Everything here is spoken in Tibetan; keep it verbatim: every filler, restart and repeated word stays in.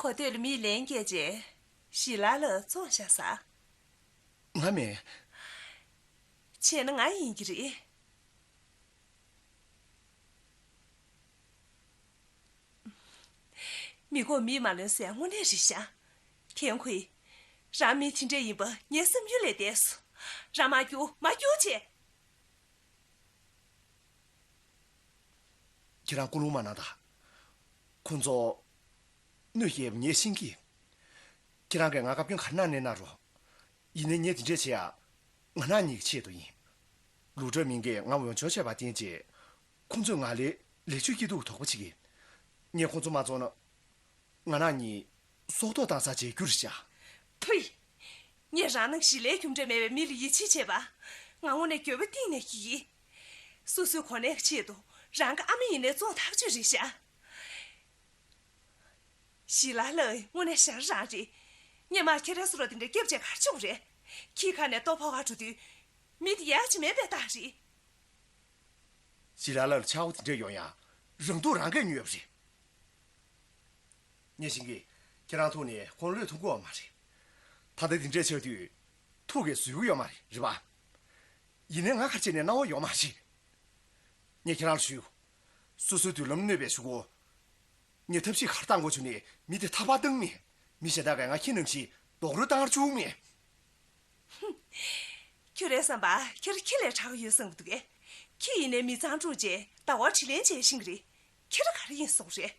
གོ་ཐོས་ལ་མིས་ལན་བསྐྱལ་རྗེས་ཞི་ལ་ལ་བཙོང་བཞག་ཟ། ང་མིན། བྱས་ན་ང་ཡིན་གྱི་རེད། མི་དགོས་མིས་མ་ལོན་ཟེར་དངོས་གནས་རེད་ཤག། ཐན་ཁུའེ། རང་མི་དེ་འདྲ་ཡིན་པ་ངའི་བསམ་ཡུལ་ལས་འདས་སོང་། རང་མ་སྐྱུག་མ་སྐྱུག་བྱས། ཁྱེད་རང་ཀུན་སློང་མ་གནང་དང་། ཁོང་ཚོ་གནོད་སྐྱེལ་བ་ངས་ཤེས་ཀྱི། ཁྱེད་རང་གིས་ང་བཀའ་བཀྱོན་ག་རེ་གནང་ནའི་གནང་རོགས། ཡིན་ནའི་ངས་དེ་འདྲས་བྱེད་ཡ། ང་རང་ཉིད་ཀྱི་ཆེད་དུ་ཡིན། ལུའུ་ཀྲོའུ་མིང་གིས་ང་འོས་སྦྱོར་བྱས་པ་བརྟེན་བྱས། ཁོང་ཚོས་ང་ལ་ལེགས་བཅོས་སྐྱིད་སྡུག་གི་དོགས་པ་བྱེད་ཀྱི། ངས་ཁོང་ཚོ་མ་བཙོང་ན། ང་རང་གཉིས་སྲོག་ཐོག་བཏང་ས་བྱེད་རྒྱུ་རེད་ཤག། ཕུའི། ངས་རང་ནང་བཞིན་ལས་རྒྱུ་འབྲས་མེད་པའི་མི་ལ་ཡིད་ཆེས་བྱེད་པ། ང་དངོས་གནས་འགྱོད་པ་གཏིང་ནས་སྐྱེ་གི། སོ་སོའི་གོ་གནས་ཀྱི་ཆེད་དུ་རང་གི་ཨ་མ་ཡིན་ནའི་བཙོང་ཐག་ཆོད་རེད་ཤག། ཞི་ལ་ལ་དངོས་གནས་ཞེ་དྲག་རང་རེད། སྔོན་མ་ཁྱེད་རང་བཟོ་འདྲ་དེ་འདྲ་སྐྱབས་བཅོལ་ག་རེ་བྱུང་རེད། ཁྱིའི་ཁ་ནས་ལྟོ་ཕོར་ག་འགྲོ་དུས། མི་དེ་ཡག་ཅིག་མེད་པའི་རྟགས་རེད། ཞི་ལ་ལ་ལ་ཆག་སྒོ་དེ་འདྲ་ཡོང་ཡ། རང་སྡུག་རང་གིས་ཉོས་པ་རེད། ངས་ཤེས་ཀྱི། ཁྱེད་རང་ཐུག་ནས་ཁོང་བློས་ཐུབ་ཀྱི་ཡོད་མ་རེད། ད་ལྟ་དེ་འདྲས་ཆགས་དུས། ཐུགས་ཀྱིས་བཟོད་ཀྱི་ཡོད་མ་རེད་རེད་པ། ཡིན་ནའི་ང་ག་རེ་བྱས་ནས་གནང་བ་ཡོད་མ་རེད། ངས་ཁྱེད་རང་ལ་ཞུ། སོ་སོའི་མདུན་ལམ་གནོད་པའི་ཞུ་སྒོ། ངས་ཐབས་ཤེས་ག་རེ་བཏང་དགོས་བྱུང་ནའི་མི་དེ་ཐར་པ་བཏང་མེད། མི་གཞན་དག་གིས་ང་ཁྱི་ནང་བཞིན་རྡོག་རོལ་བཏང་བཅུག་མེད། ཁྱོད་རའི་བསམ་པ་ཁྱེད་ཁྱི་ལས་དྲག་ཡོད་བསམ་གྱི་འདུག་གས། ཁྱི་ཡིན་ནའི་མི་གཙང་ཕྲུག་ཅེས་ཟླ་བ་དྲིན་ལན་འཇལ་ཤེས་ཀྱི་རེད། ཁྱེད་ར་ག་རེ་ཡིན་སོང་རེད།